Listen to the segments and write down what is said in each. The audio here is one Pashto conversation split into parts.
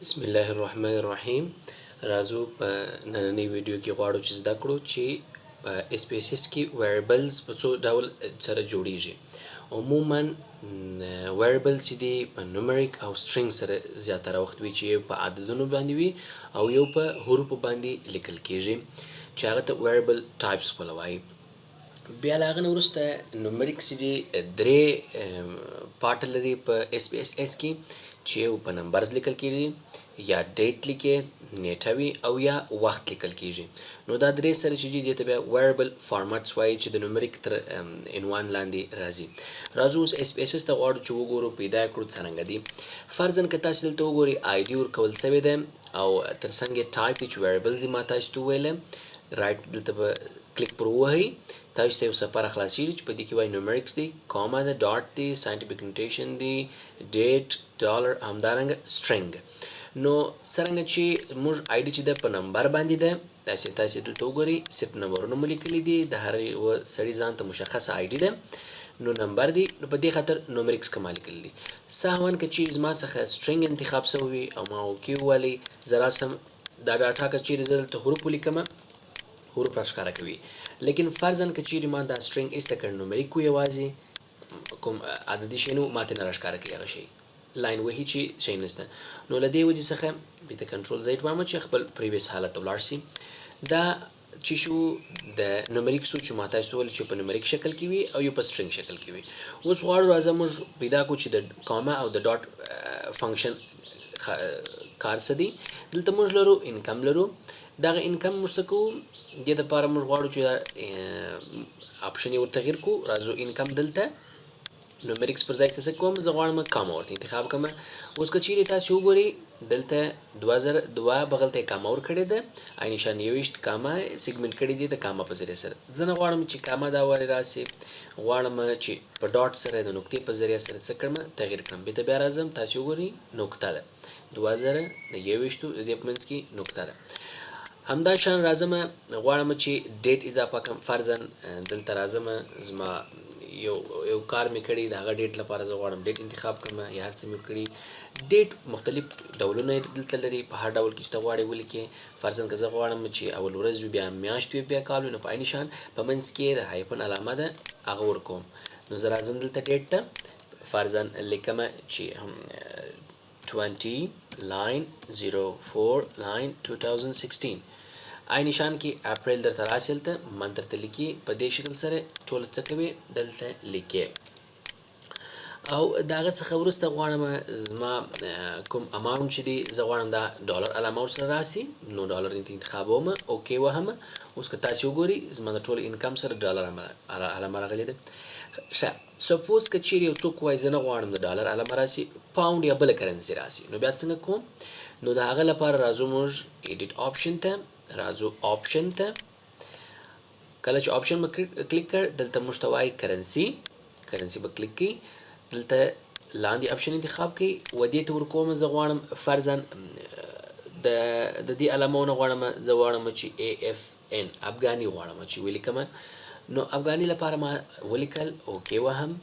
بسم الله الرحمن الرحیم. راځو، په نننۍ ویډیو کې غواړو چې زده کړو چې په اس پی اس اس کې ویریبلز په څو ډول سره جوړیږي. عموما ویریبلز چې دي، په نومریک او سترینګ سره زیاتره وخت وي، چې یو په عددونو باندې وي او یو په حروفو باندې لیکل کیږي، چې هغه ته ویریبل ټایپس خپله وایي. بیا له هغه نه وروسته نومریک چې دي، درې پارټ لري په اس پی اس اس کې، چې یو په نمبرز لیکل کیږي، یا ډیټ لیکي، نیټه وي، او یا وخت لیکل کیږي. نو دا درې سره چې دي، دې ته بیا ویریبل فارمټس وایي، چې د نومریک تر عنوان لاندې راځي. راځو، اوس اس پی اس اس ته غواړو چې وګورو، پیدا کړو څرنګه دي. فرضاً که تاسو دلته وګورئ، آی ډي ورکول شوې ده او تر څنګ یې ټایپ چې ویریبلز ما تاسو ته وویل. رایټ، دلته به کلیک پر ووهئ، تاسو ته یو صفحه راخلاصیږي چې په دې کې وایي نومریکس دی، کاما ده، ډاټ دی، ساینټیفیک نوټیشن دی، ډیټ، ډالر، همدارنګه سټرینګ. نو څرنګه چې موږ آی ډي چې ده، په نمبر باندې ده، تاسې دلته وګورئ، صرف نمبرونه مو لیکلي دي. د هر یوه سړي ځان ته مشخصه آی ډي ده، نو نمبر دی. نو په دې خاطر نومریکس کما لیکلي دي. سهوا که چیرې زما څخه سټرینګ انتخاب شوی وي او ما اوکی وویلې، زه راسم دا ډاټا که چیرې زه دلته حروف ولیکم، حروف را ښکاره کوي. لیکن فرضاً که چیرې ما دا سټرینګ ایسته کړ، نومریک و، یوازې کوم عددي شی نو ماته نه راښکاره کوي. هغه شی لاین وهي چې شی نشته. نو له دې وجې څخه بیرته کنټرول زیډ وایم چې خپل پریویس حالت ته ولاړ شي. دا چې شو د نومریک سو، چې ما تاسو ته وویل چې په نومریک شکل کې وي او یو په سټرینګ شکل کې وي. اوس غواړو راځه موږ پیدا کړو چې د کاما او د ډاټ فنکشن کار څه دی. دلته موږ لرو انکم لرو. دغه انکم موږ څه کوو؟ دې دپاره موږ غواړو چې اپشن یې ور تغییر کړو. راځو، انکم دلته نومریکس پر ځای څه کوم؟ زه غواړم کاما ورته انتخاب کړم. اوس که چیرې تاسو وګورئ، دلته 2002 بغل ته کاما ورکړې ده، عین شان 21 کاما سیګمنټ کړی دی د کاما په ذریعه سره. زه نه غواړم چې کاما دا وارې راسي، غواړم چې په ډاټ سره، د نقطې په ذریعه سره څه کړم؟ تغییر کړم. بیرته بیا راځم، تاسو وګورئ، نقطه ده، 2000 د 21، د دې په منځ کې نقطه ده. همدا شان راځم، غواړم چې ډیټ اضافه کړم. فرضاً دلته راځم، زما یو یو کار مې کړی، د هغه ډیټ لپاره زه غواړم ډیټ انتخاب کړم یا هر څه مې کړي. ډیټ مختلف ډولونه دلته لري، په هر ډول کې چې ته غواړې ولیکې. فرضاً که زه غواړم چې اول ورځ وي، بیا میاشت وي، بیا کال وي، نو په عین شان په منځ کې د هایپن علامه ده، هغه ورکوم. نو زه راځم دلته ډیټ ته، فرضاً لیکم چې 20 line 04 line 2016. عین شان کې اپریل درته راسي، هلته من درته لیکي. په دې شکل سره ټول څه کوي، دلته لیکي. او د هغه څخه وروسته غواړم زما کوم اماونټ چې دی، زه غواړم دا ډالر علامه ورسره راسي، نو ډالر انتخابوم، اوکی وهم. اوس که تاسو وګورئ، زما د ټول انکم سره ډالر علامه راغلې ده. ښه، سپوز که چیرې یو څوک وایي زه نه غواړم د ډالر علامه راسي، پاونډ یا بله کرنسي راسي، نو بیا څنګه کوم؟ نو د هغه لپاره راځو موږ ایډیټ آپشن ته، راځو آپشن ته. کله چې آپشن به کلیک کړ، دلته موږ ته وایي کرنسي. کرنسي به کلیک کړئ، دلته لاندې آپشن انتخاب کړئ و دې ته ورکوم. زه غواړم فرضاً د دې علامه نه غواړم، زه غواړم چې ای اف ان افغاني غواړم چې ولیکم. نو افغاني لپاره ما ولیکل، اوکی وهم.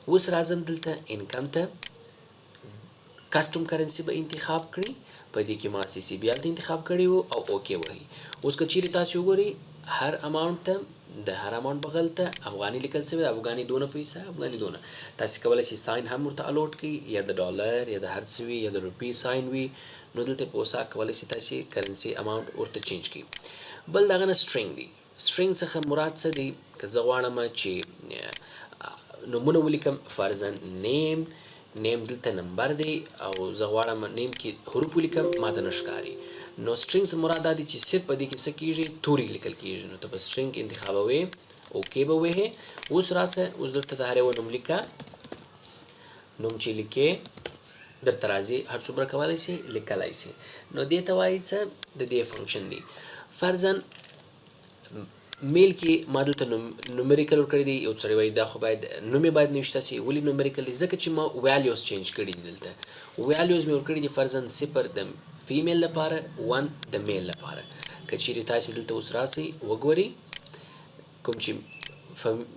اوس راځم دلته انکم ته، کسټم کرنسي به انتخاب کړي. په دې کې ما سی سی بي هلته انتخاب کړی وو او اوکی وهي. اوس که چیرې تاسو وګورئ، هر اماونټ ته، د هر اماونټ بغل ته افغاني لیکل شوی ده، افغاني دونه پیسه، افغاني دونه. تاسو کولای شئ ساین هم ورته الوټ کړئ، یا د ډالر یا د هر څه وي، یا د روپی ساین وي. نو دلته په وسا کولای شئ تاسو کرنسي اماونټ ورته چینج کړئ. بل دغه نه سټرینګ دی. سټرینګ څخه مراد څه دی؟ که زه غواړم چې نومونه ولیکم، فرضاً نیم، نیم دلته نمبر دی او زه غواړم نیم کې حروف ولیکم، ماته نه ښکاري. نو سټرینګ څخه مراد دا دی چې صرف په دې کې څه کیږي؟ توري لیکل کیږي. نو ته به سټرینګ انتخابوې، اوکی به وهې. اوس راسه، اوس دلته د هر یوه نوم لیکه. نوم چې لیکې، درته راځي، هر څومره کولی سي لیکلی سي. نو دې ته وایي څه؟ د دې فنکشن دی. فرضاً میل کې ما دلته نومریکل ورکړی دی. یو سړی وایي دا خو باید نوم یې باید نوشته سي، ولې نومریکل دی؟ ځکه چې ما ویلیوز چینج کړي دي. دلته ویلیوز مې ورکړي دي، فرضاً 0 د فیمیل لپاره، 1 د میل لپاره. که چیرې تاسې دلته اوس راسئ وګورئ، کوم چې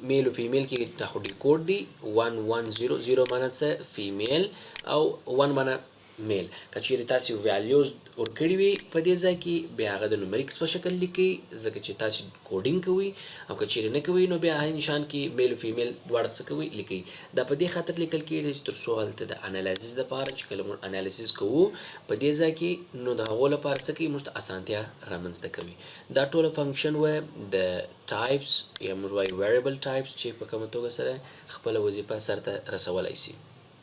میل او فیمیل کې دا خو ډیکوډ دی، 1 1 0 0 معنی څه؟ فیمیل، او 1 معنی male. که چیرې تاسو values ورکړي وي په دې ځای کې، بیا هغه د numerics په شکل لیکي، ځکه چې تاسو coding کوئ، او که چیرې نه کوئ، نو بیا هر نشان کې male او female دواړه څه کوي؟ لیکي. دا په دې خاطر لیکل کیږي چې تر څو هلته د analysis لپاره، چې کله موږ analysis کوو په دې ځای کې، نو د هغو لپاره څه کوي؟ موږ ته اسانتیا رامنځته کوي. دا ټوله function و د types یا موږ وایو variable types، چې په کومه توګه سره خپله وظیفه سرته رسولای سي.